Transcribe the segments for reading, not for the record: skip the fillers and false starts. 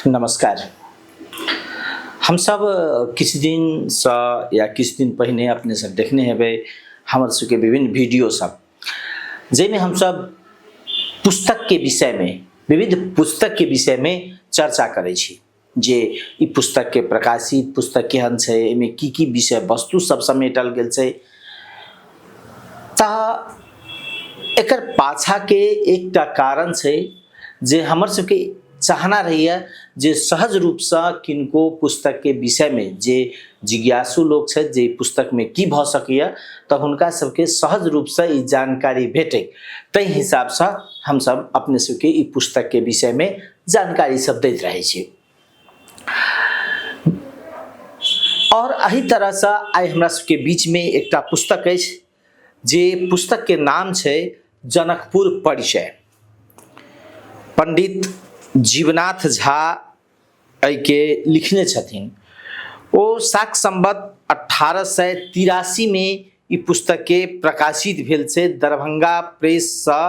नमस्कार। हमसब किछु दिनसँ या किछु दिन पहिने अपने सब देखने हेबै हमर सबके विभिन्न वीडियो सब, जाहिमे हमसब पुस्तकके विषयमे, विविध पुस्तकके विषयमे चर्चा करै छी जे ई पुस्तकके प्रकाशित पुस्तक केहन छै, एहिमे की की विषय वस्तु सब समेटल गेल छै। तऽ एकर पाछाके एकटा कारण छै जे हमर सबके चाहना रहैए जे सहज रूपसँ किनको पुस्तकके विषयमे जे जिज्ञासु लोक छथि जे पुस्तकमे की भऽ सकैए, तऽ हुनका सबके सहज रूपसँ ई जानकारी भेटै, ताहि हिसाबसँ हमसब अपने सबके ई पुस्तकके विषयमे जानकारी सब दैत रहै छी। आओर एहि तरहसँ आइ हमरा सबके बीचमे एकटा पुस्तक अछि जे पुस्तकके नाम छै जनकपुर परिचय। पंडित जीवनाथ झा एहिके लिखने छथिन। ओ शाक संवत 1883मे ई पुस्तकके प्रकाशित भेल छै। दरभंगा प्रेससँ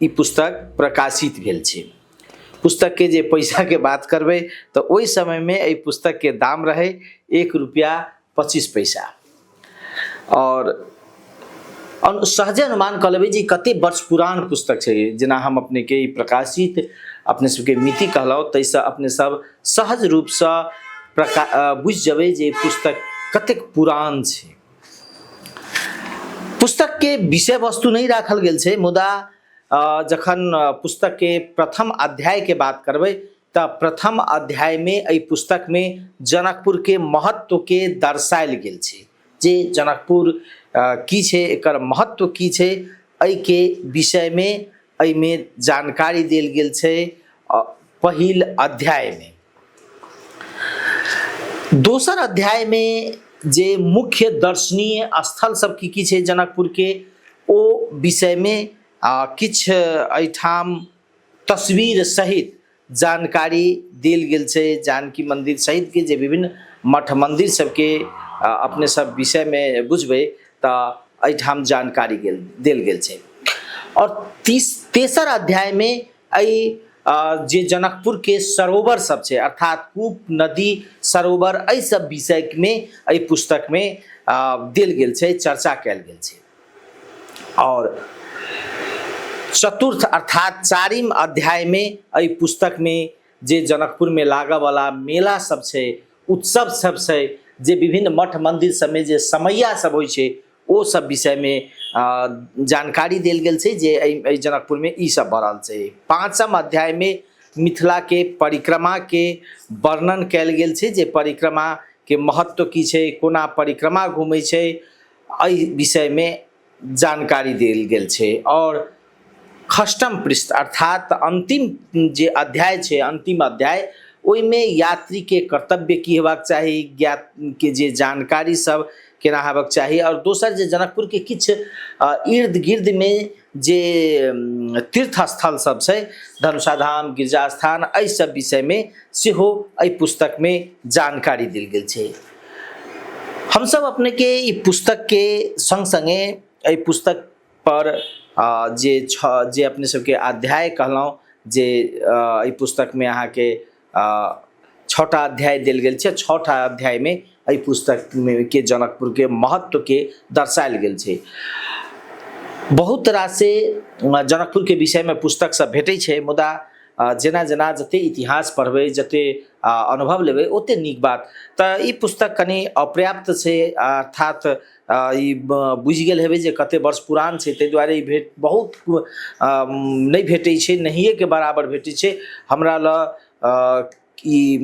ई पुस्तक प्रकाशित भेल छै। पुस्तकके जे पैसाके बात करबै तऽ ओहि समयमे एहि पुस्तकके दाम रहै 1 रुपैआ 25 पैसा। आओर सहजे अनुमान कऽ लेबै जे कते वर्ष पुरान पुस्तक छै। जेना हम अपनेके ई प्रकाशित अपने सबके मिति कहलहुँ, ताहिसँ अपने सब सहज रूपसँ बुझि जेबै जे पुस्तक कतेक पुरान छै। पुस्तकके विषय वस्तु नहि राखल गेल छै, मुदा जखन पुस्तकके प्रथम अध्यायके बात करबै तऽ प्रथम अध्यायमे एहि पुस्तकमे जनकपुरके महत्वके दर्शायल गेल छै जे जनकपुर की छै, एकर महत्व की छै, एहिके विषयमे एहिमे जानकारी देल गेल छै पहिल अध्यायमे। दोसर अध्यायमे जे मुख्य दर्शनीय स्थल सब की की छै जनकपुरके, ओ विषयमे किछु एहिठाम तस्वीर सहित जानकारी देल गेल छै। जानकी मंदिर सहितके जे विभिन्न मठ मंदिर सबके अपने सब विषयमे बुझबै तऽ एहिठाम जानकारी गेल देल गेल छै। आओर तेसर अध्यायमे एहि जे जनकपुरके सरोवर सब छै, अर्थात कूप, नदी, सरोवर, एहि सब विषयमे एहि पुस्तकमे देल गेल छै, चर्चा कयल गेल छै। और चतुर्थ अर्थात चारिम अध्याय में एहि पुस्तक में जे जनकपुर में लागऽ वाला मेला सब छै, उत्सव सब छै, जे विभिन्न मठ मंदिर सब में जे समैया सब होइ छै, ओ सब विषय में जानकारी देल गेल छै जे एहि जनकपुर में ई सब भऽ रहल छै। पाँचम अध्याय में मिथिला के परिक्रमा के वर्णन कयल गेल छै जे परिक्रमा के महत्व की छै, कोना परिक्रमा घूमै छै, एहि विषयमे जानकारी देल गेल छै। आओर खष्टम पृष्ठ अर्थात अन्तिम जे अध्याय छै, अन्तिम अध्याय, ओहिमे यात्रीके कर्तव्य की हेबाक चाही, ज्ञात के जे जानकारी सब केना हेबाक चाही, आओर दोसर जे जनकपुरके किछु इर्द गिर्दमे जे तीर्थ स्थल सब छै, धनुषा धाम, गिरजा स्थान, एहि सब विषयमे सेहो एहि पुस्तकमे जानकारी देल गेल छै। हमसब अपनेके ई पुस्तकके सङ्ग सङ्गे एहि पुस्तक पर जे जे अपने सबके अध्याय कहलहुँ जे एहि पुस्तकमे अहाँके 6टा अध्याय देल गेल छै, 6टा अध्यायमे एहि पुस्तकमे के जनकपुरके महत्वके दर्शायल गेल छै। बहुत रासे जनकपुरके विषयमे पुस्तक सब भेटै छै, मुदा जेना जेना जते इतिहास पढ़बै, जते अनुभव लेबै, ओते नीक बात। तऽ ई पुस्तक कनि अपर्याप्त छै, अर्थात ई बुझि गेल हेबै जे कते वर्ष पुरान छै, ताहि दुआरे ई भेट बहुत नहि भेटै छै, नहिएके बराबर भेटै छै। हमरा लग ई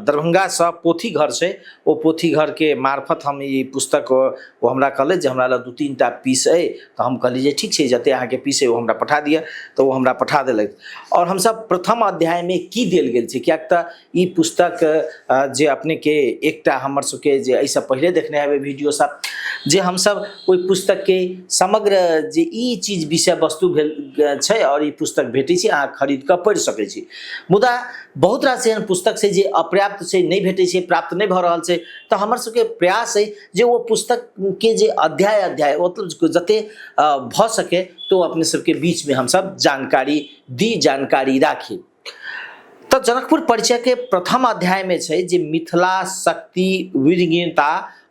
दरभंगासँ पोथी घर छै, ओ पोथी घरके मार्फत हम ई पुस्तक, ओ हमरा कहलथि जे हमरा लग 2-3टा पीस अइ, तऽ हम कहलियै जे ठीक छै, जते अहाँके पीस अइ ओ हमरा पठा दिअ, तऽ ओ हमरा पठा देलथि। आओर हमसब प्रथम अध्यायमे की देल गेल छै, किएक तऽ ई पुस्तक जे अपनेके एकटा हमर सबके जे एहिसँ पहिले देखने हेबै वीडियो सब, जे हमसब ओहि पुस्तकके समग्र जे ई चीज विषय वस्तु भेल छै आओर ई पुस्तक भेटै छै, अहाँ खरीद कऽ पढ़ि सकै छी। मुदा बहुत रास एहन पुस्तक छै जे अपर्याप्त छै, नहि भेटै छै, प्राप्त नहि भऽ रहल छै। तऽ हमर सबके प्रयास अइ जे ओ पुस्तकके जे अध्याय अध्याय मतलब जते भऽ सके तऽ ओ अपने सबके बीचमे हमसब जानकारी दी, जानकारी राखी। तऽ जनकपुर परिचयके प्रथम अध्यायमे छै जे मिथिला शक्ति वीरगिणता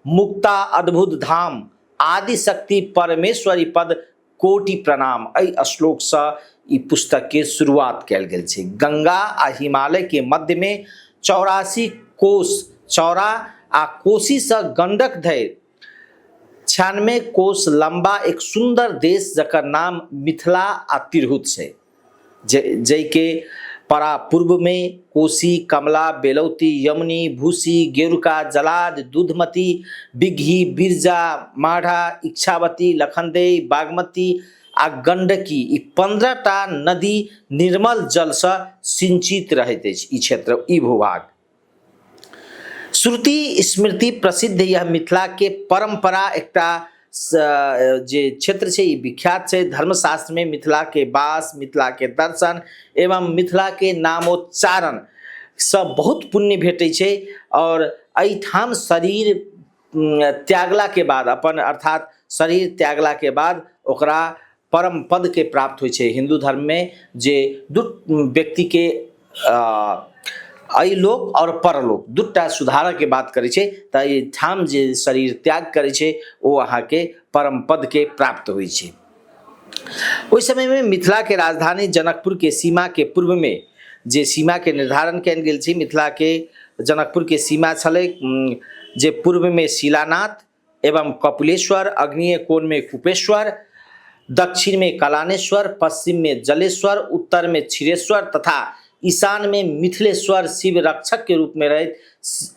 मुक्ता अद्भुत धाम आदि शक्ति परमेश्वरी पद कोटि प्रणाम, एहि श्लोकसँ ई पुस्तकके शुरुआत कयल गेल छै। गंगा आ हिमालयके मध्यमे 84 कोस चौड़ा आ कोसीसँ गंडक धरि 96 कोस लम्बा एक सुन्दर देश जकर नाम मिथिला आ तिरहुत छै, जाहिके परा पूर्वमे कोसी, कमला, बेलौती, यमुनी, भूसी, गेरुका, जलाद, दूधमती, बिघी, बिरजा, माढ़ा, इच्छावती, लखनदेई, बागमती आ गंडकी ई 15टा नदी निर्मल जलसँ सिंचित रहैत अछि ई क्षेत्र, ई भूभाग। श्रुति स्मृति प्रसिद्ध यह मिथिला के परंपरा एकटा जे क्षेत्र छै ई विख्यात छै। धर्मशास्त्र में मिथिला के वास, मिथिला के दर्शन एवं मिथिला के नामोच्चारण सब बहुत पुण्य भेटै छै। और एहिठाम शरीर त्यागला के बाद अपन अर्थात शरीर त्यागला के बाद ओकरा परम पद के प्राप्त होइ छै। हिन्दू धर्म में जे दू व्यक्ति के एहि लोक आओर परलोक दूटा सुधारक के बात करै छै, तऽ एहिठाम जे शरीर त्याग करै छै ओ अहाँके परम पद के प्राप्त होइ छै। ओहि समय में मिथिला के राजधानी जनकपुर के सीमा के पूर्व में जे सीमा के निर्धारण कयल गेल छै, मिथिला के जनकपुर के सीमा छलै जे पूर्व में शिलानाथ एवं कपिलेश्वर, अग्निय कोण में कुपेश्वर, दक्षिण में कलानेश्वर, पश्चिम में जलेश्वर, उत्तर में क्षीरेश्वर तथा ईशान में मिथिलेश्वर शिव रक्षक के रूप में रहैत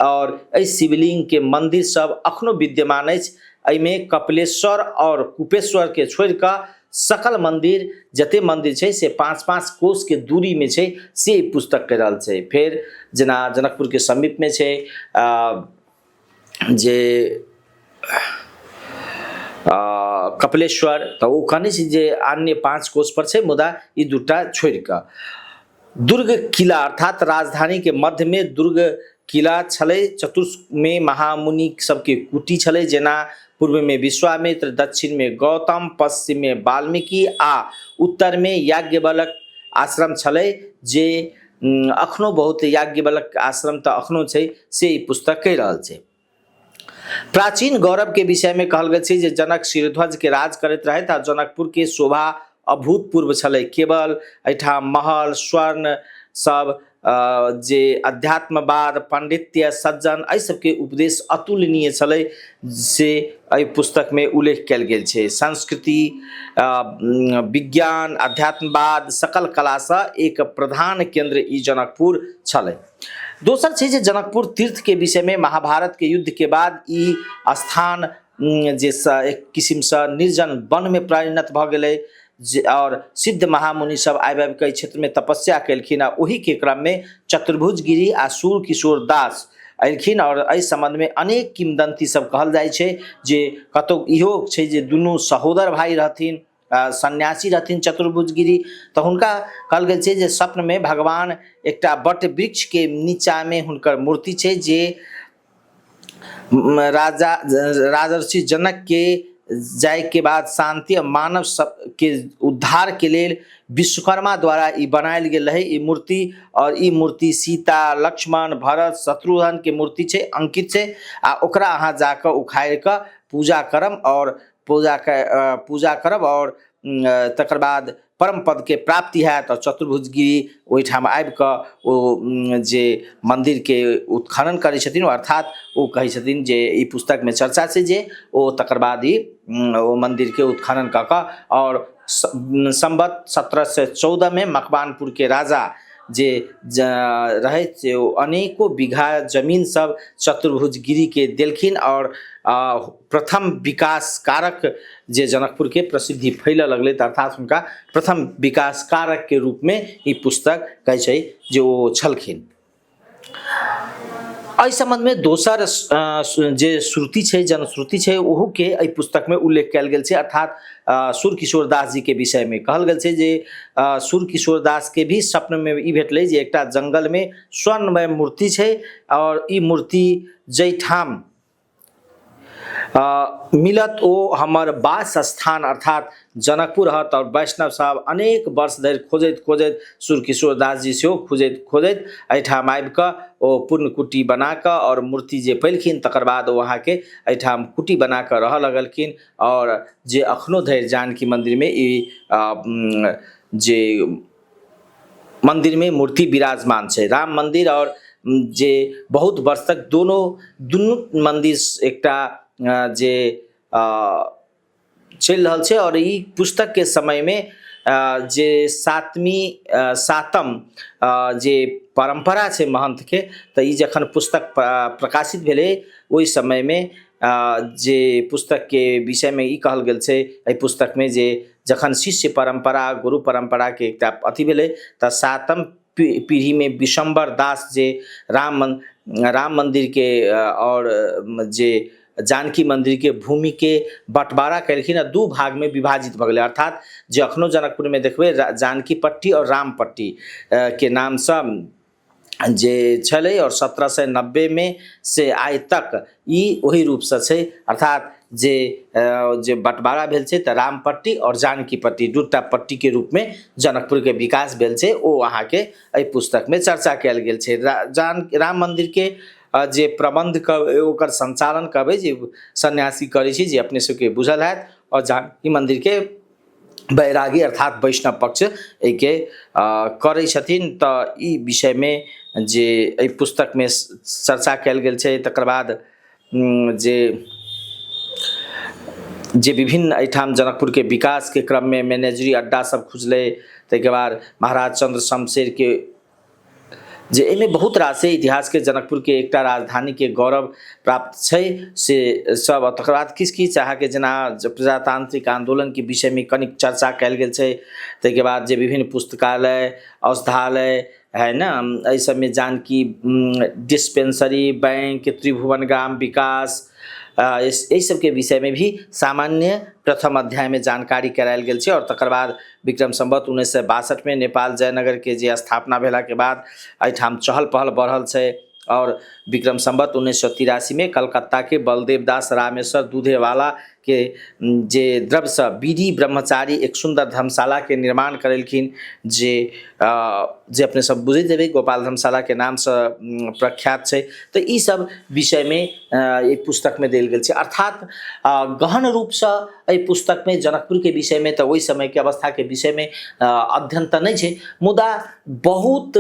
और एहि शिवलिंग के मंदिर सब अखनो विद्यमान अछि। एहिमे कपिलेश्वर और कुपेश्वर के छोड़ि कऽ सकल मंदिर जते मंदिर छै से 5-5 कोस के दूरी में छै, से ई पुस्तक कहि रहल छै। फेर जेना जनकपुर के समीप में छै जे कपिलेश्वर, तऽ ओ कहने छै जे अन्य 5 कोस पर छै, मुदा ई दूटा छोड़ि कऽ। दुर्ग किला अर्थात राजधानी के मध्य में दुर्ग किला छलै। चतुर्थ में महामुनि सबके कुटी छलै, जेना पूर्व में विश्वामित्र, दक्षिण में गौतम, पश्चिम में वाल्मीकि आ उत्तर में याज्ञवल्क्य आश्रम छलै, जे अखनो बहुत याज्ञवल्क्य आश्रम तऽ अखनो छै, से ई पुस्तक कहि रहल छै। प्राचीन गौरव के विषय में कहल गेल छै जे जनक शिरध्वज के राज करैत रहथि आ जनकपुर के शोभा अभूतपूर्व छलै। केवल एहिठाम महल स्वर्ण सब जे अध्यात्मवाद, पांडित्य, सज्जन एहि सबके उपदेश अतुलनीय छलै, से एहि पुस्तकमे उल्लेख कयल गेल छै। संस्कृति, विज्ञान, अध्यात्मवाद सकल कलासँ एक प्रधान केन्द्र ई जनकपुर छलै। दोसर छै जे जनकपुर तीर्थके विषयमे महाभारतके युद्धके बाद ई स्थान जे एक किसिमसँ निर्जन वनमे परिणत भऽ गेलै, जे और सिद्ध महामुनि सब आबि आबि कऽ एहि क्षेत्रमे तपस्या केलखिन आ ओहिके क्रममे चतुर्भुज गिरी आ सूर किशोर दास एलखिन। और एहि सम्बन्धमे अनेक किंवदंती सब कहल जाइ छै जे कतहु इहो छै जे दुनू सहोदर भाई रहथिन, सन्यासी रहथिन चतुर्भुज गिरी, तऽ हुनका कहल गेल छै जे स्वप्नमे भगवान एकटा बट वृक्षके नीचाँमे हुनकर मूर्ति छै जे राजा राजर्षि जनक के जाय के बाद शांति और मानव सब के उद्धार के लेल विश्वकर्मा द्वारा ई बनायल गेल रहे ई मूर्ति। और ई मूर्ति सीता, लक्ष्मण, भरत, शत्रुघ्न के मूर्ति छै, अंकित छै आ ओकरा अहाँ जाकऽ उखाड़ि कऽ पूजा करब और पूजा करब और तकर बाद परम पदके प्राप्ति हैत। और चतुर्भुज गिरी ओहिठाम आबि कऽ ओ जे मन्दिरके उत्खनन करै छथिन, अर्थात ओ कहै छथिन जे ई पुस्तकमे चर्चा छै जे ओ तकर बाद ई ओ मन्दिरके उत्खनन कऽ कऽ और संवत 1714 मकवानपुरके राजा जे रहथि से ओ अनेको बीघा जमीन सब चतुर्भुज गिरीके देलखिन और प्रथम विकास कारक जे जनकपुरके प्रसिद्धि फैलऽ लगलै, तऽ अर्थात हुनका प्रथम विकास कारकके रूपमे ई पुस्तक कहै छै जे ओ छलखिन। एहि सम्बन्धमे दोसर जे श्रुति छै, जनश्रुति छै, ओहोके एहि पुस्तकमे उल्लेख कयल गेल छै। अर्थात सूर्य किशोर दास जीके विषयमे कहल गेल छै जे सूर्य किशोर दासके भी स्वप्नमे ई भेटलै जे एकटा जंगलमे स्वर्णमय मूर्ति छै और ई मूर्ति जाहिठाम मिलत ओ हमर वास स्थान अर्थात जनकपुर रहत। आओर वैष्णव साहब अनेक वर्ष धरि खोजैत खोजैत सूर्यकिशोर दास जी सेहो खोजैत खोजैत एहिठाम आबि कऽ ओ पूर्ण कुटी बना कऽ आओर मूर्ति जे पेलखिन तकर बाद ओ अहाँके एहिठाम कुटी बना कऽ रहऽ लगलखिन। आओर जे अखनो धरि जानकी मन्दिरमे ई जे मन्दिरमे मूर्ति विराजमान छै राम मन्दिर, आओर जे बहुत वर्ष तक दोनो दुनू मन्दिर एकटा जे चलि रहल छै। आओर ई पुस्तकके समयमे जे सातवीं सातम जे परम्परा छै महन्थके, तऽ ई जखन पुस्तक प्रकाशित भेलै ओहि समयमे जे पुस्तकके विषयमे ई कहल गेल छै एहि पुस्तकमे जे जखन शिष्य परम्परा गुरु परम्पराके एकटा अथी भेलै तऽ सातम पीढ़ीमे विशम्बर दास जे राम मन्दिरके आओर जे जानकी मन्दिरके भूमिके बँटवारा केलखिन आ दू भागमे विभाजित भऽ गेलै। अर्थात जे अखनो जनकपुरमे देखबै जानकी पट्टी आओर राम पट्टी के नामसँ जे छलै, आओर 1790मे से आइ तक ई ओही रूपसँ छै। अर्थात जे जे बँटवारा भेल छै तऽ राम पट्टी आओर जानकी पट्टी दूटा पट्टीके रूपमे जनकपुरके विकास भेल छै, ओ अहाँके एहि पुस्तकमे चर्चा कयल गेल छै। राम मन्दिरके जे प्रबन्ध कहबै, ओकर सञ्चालन कहबै जे सन्यासी करै छै, जे अपने सबके बुझल हैत, आओर जानकी मन्दिरके बैरागी अर्थात वैष्णव पक्ष एहिके करै छथिन। तऽ ई विषयमे जे एहि पुस्तकमे चर्चा कयल गेल छै। तकर बाद जे जे विभिन्न एहिठाम जनकपुरके विकासके क्रममे मैनेजरी अड्डा सब खुजलै, ताहिके बाद महाराज चन्द्र शमशेरके जे एहिमे बहुत रास इतिहासके जनकपुरके एकटा राजधानीके गौरव प्राप्त छै से सब। तकर बाद किछु किछु अहाँके जेना प्रजातांत्रिक आन्दोलनके विषयमे कनिक चर्चा कयल गेल छै। ताहिके बाद जे विभिन्न पुस्तकालय औषधालय है ने, एहि सबमे जानकी डिस्पेंसरी बैंक त्रिभुवन ग्राम विकास एहि सबके विषयमे भी सामान्य प्रथम अध्यायमे जानकारी करायल गेल छै। आओर तकर बाद विक्रम संवत 1962मे नेपाल जयनगरके जे स्थापना भेलाके बाद एहिठाम चहल पहल बढ़ल छै। आओर विक्रम संवत 1983मे कलकत्ताके बलदेव दास रामेश्वर दूधेवाला के जे द्रव्यसँ बीड़ी ब्रह्मचारी एक सुन्दर धर्मशालाके निर्माण करेलखिन, जे जे अपने सब बुझैत हेबै गोपाल धर्मशालाके नामसँ प्रख्यात छै। तऽ ई सब विषयमे एहि पुस्तकमे देल गेल छै। अर्थात गहन रूपसँ एहि पुस्तकमे जनकपुरके विषयमे तऽ ओहि समयके अवस्थाके विषयमे अध्ययन तऽ नहि छै, मुदा बहुत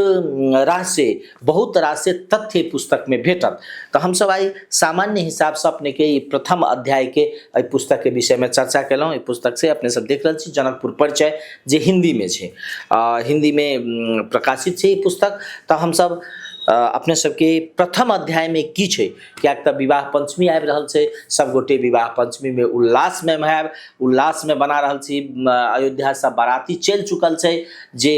रासे तथ्य पुस्तकमे भेटत। तऽ हमसब आइ सामान्य हिसाबसँ अपनेके ई प्रथम अध्यायके एहि पुस्तकके विषयमे चर्चा केलहुँ। एहि पुस्तक से अपने सब देख रहल छी जनकपुर परिचय जे हिन्दीमे छै, हिन्दीमे प्रकाशित छै ई पुस्तक। तऽ हमसब अपने सबके प्रथम अध्यायमे की छै, किएक तऽ विवाह पंचमी आबि रहल छै, सबगोटे विवाह पंचमीमे उल्लासमे होयब, उल्लासमे बना रहल छी। अयोध्यासँ बाराती चलि चुकल छै जे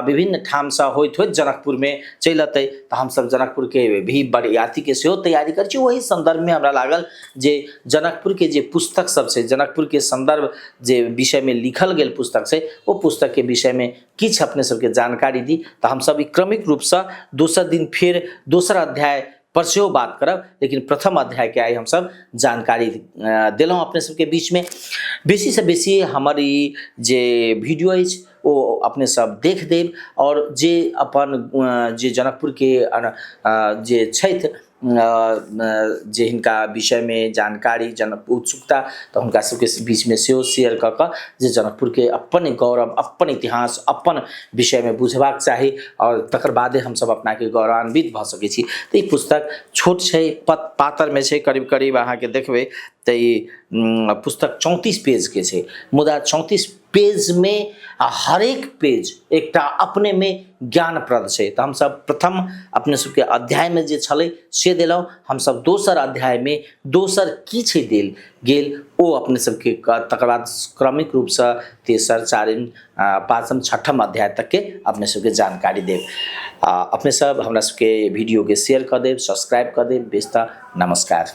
विभिन्न ठामसँ होइत होइत जनकपुरमे चलि अतै, तऽ हमसब जनकपुरके भी बरियातीके सेहो तैयारी करै छी। ओहि सन्दर्भमे हमरा लागल जे जनकपुरके जे पुस्तक सब छै, जनकपुरके सन्दर्भ जे विषयमे लिखल गेल पुस्तक छै, ओ पुस्तकके विषयमे किछु अपने सबके जानकारी दी। तऽ हमसब ई क्रमिक रूपसँ दोसर दिन फेर दोसर अध्याय पर सेहो बात करब, लेकिन प्रथम अध्यायके आइ हमसब जानकारी देलहुँ अपने सबके बीचमे। बेसीसँ बेसी हमर ई जे वीडियो अछि ओ अपने सब देख देब, आओर जे अपन जे जनकपुरके जे छथि जे हिनका विषयमे जानकारी जनक उत्सुकता, तऽ हुनका सबके बीचमे सेहो शेयर कऽ कऽ जे जनकपुरके अपन गौरव अपन इतिहास अपन विषयमे बुझबाक चाही, आओर तकर बादे हमसब अपनाके गौरवान्वित भऽ सकै छी। तऽ ई पुस्तक छोट छै, पातरमे छै, करीब करीब अहाँके देखबै तऽ ई पुस्तक 34 पेजके छै, मुदा 34 पेजमे हरेक पेज एकटा अपनेमे ज्ञानप्रद छै। तऽ हमसब प्रथम अपने सबके अध्यायमे जे छलै से देलहुँ, हमसब दोसर अध्यायमे दोसर की छै देल गेल ओ अपने सबके, तकर बाद क्रमिक रूपसँ तेसर चारिम पाँचम छठम अध्याय तकके अपने सबके जानकारी देब। अपने सब हमरा सबके वीडियोके शेयर कऽ देब, सब्सक्राइब कऽ देब। बेस तऽ नमस्कार।